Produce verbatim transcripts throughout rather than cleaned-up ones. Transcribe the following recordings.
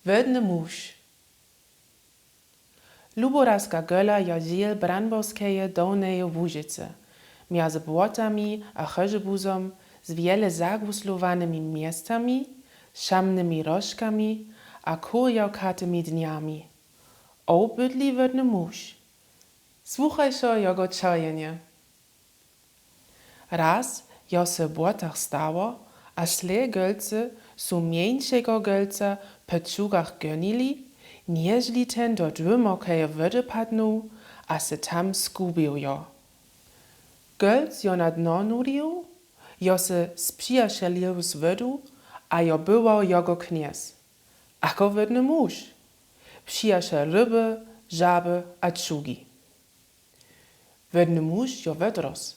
Wódny muž. Luboraska Göla je dźěl Braniborskeje Dolneje Łužicy, mjezy Błotami a Chëžebuzom, z wiele zagusłowanymi miestami, szamnymi rożkami a kurjawkatymi dniami. Owbydli wódny muž. Słuchajże jogo čajenje. Raz jo se w Błotach stało, a sle Gölcy su mieńszego Gölca pò czugach gònili, njeżli ten do dłymokej wòdy padnął a se tam zgubił jo. Gölc jo na dno nurił, jo se sprzijacelił z wòdą, a jo bëło jogo kniez. Ako wódny muž. Przijacel rëbë, żabë a czugi. Wódny muž jo wëdrósł,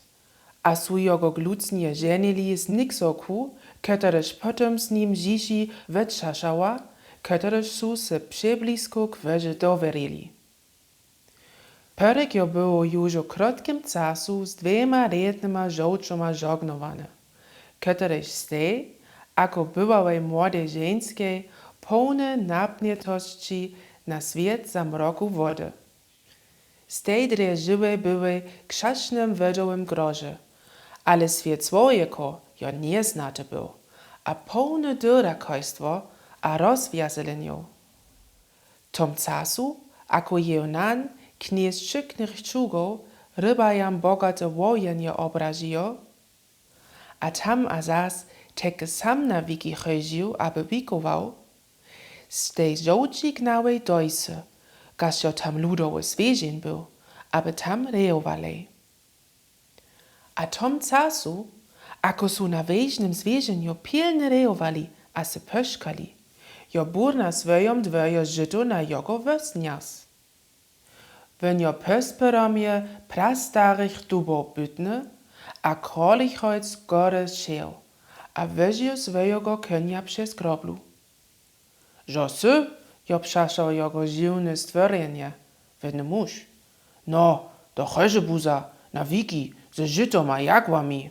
a su jogo glócnje ženili z Niksołką, ketraż pòtom z nim w Żiżi wëczarzała, ketraż su se przeblizko k wòdze dowěrili. Pòrek jo bëło juž w krotkim czasu z dwěma rjednyma żołczoma żognowóny, ketraż stej, ako bëłałej młodej ženskej, połny napnjetości na swět zamroku wòdy. Stej drje żëłej bëłej w krzasznym wòdowym groże, ale swět swojego jo njeznaty béł, a połny dërakajstwò a rozwjazelenjow. W tim czasu, ako je nan kniez wsyknëch czugow rëbajam bogate łowienje òbrażiło, a tam a zas tek sam na wiki chòdzył abë wikował, stej żołczi gnałej dojsy, gaż jo tam ludowy zwěrzeń béł, abë tam rejowalej. A w tim czasu, ako su na wieżnym zwěrzenju pilno rejowali a se pòszkali, jo bór na swòjim dwòrze Żidowk na jogo wòz niósł. Wón jo pòspóramie prastarëch dubow bùtny a krolichojc gòrë szeł a wòził swòjégò kònia przez groblu. Żo sy? Jo przeszło jogo żiwné stwòrjenje. Wódny muž. No, do Chëżebuza, na wiki, ze Żidama a jagłami.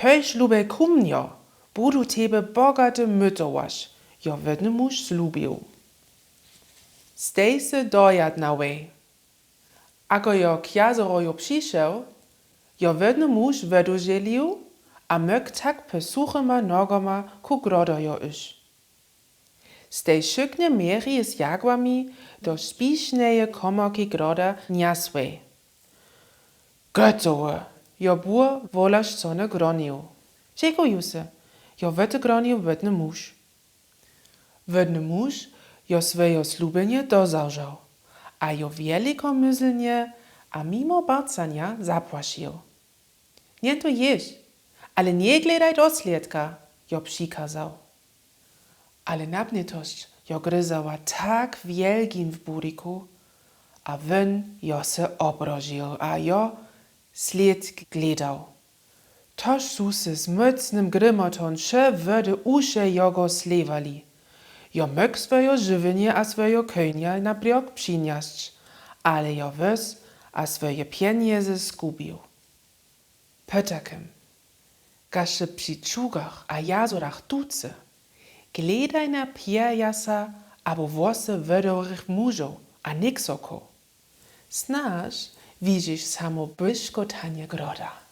Pòjdź lubej ku mnje, bùdã tebie bogato mòtowac, jo wódny muž zlubił. Stej se dojadnałej. Ako jo k jazerowi prziszel, jo wódny muž wëdużelił a mógł tak pò suchima nogama ku grodowi jic. Stej szëknie miechi z jagłami do spiszneje kómórki groda niosłej. Gòtowe, jo bùr wòlôszcone gronił. Dźekùjã se, jo wëtegronił wódny muž. Wódny muž jo swòje zlubienje dozdržał a jo wielkomëslnje a mimo bacanja zapłacył. Njen to jesz, ale nie gledaj do slědka, jo przikôzał. Ale napnjetość jo gryzała tak wielgim w bùrikù, a wón jo se òbrażił a jo slědk gledał. Toż su se z mòcnym grëmòtã wsze wòdy ùszë jegò slewali. Jo mógł swòje żëwienje a swòjégò kònia na brjog prziniesc, ale jo wòz a swòje pienieżë zgubił. Pòtakim, gaż se przë czugach a jazorach tucy, gledaj na pierjasa abò włosë wòdorëch mużow a niksoko. Snôż widzysz samò błyszkotanié groda.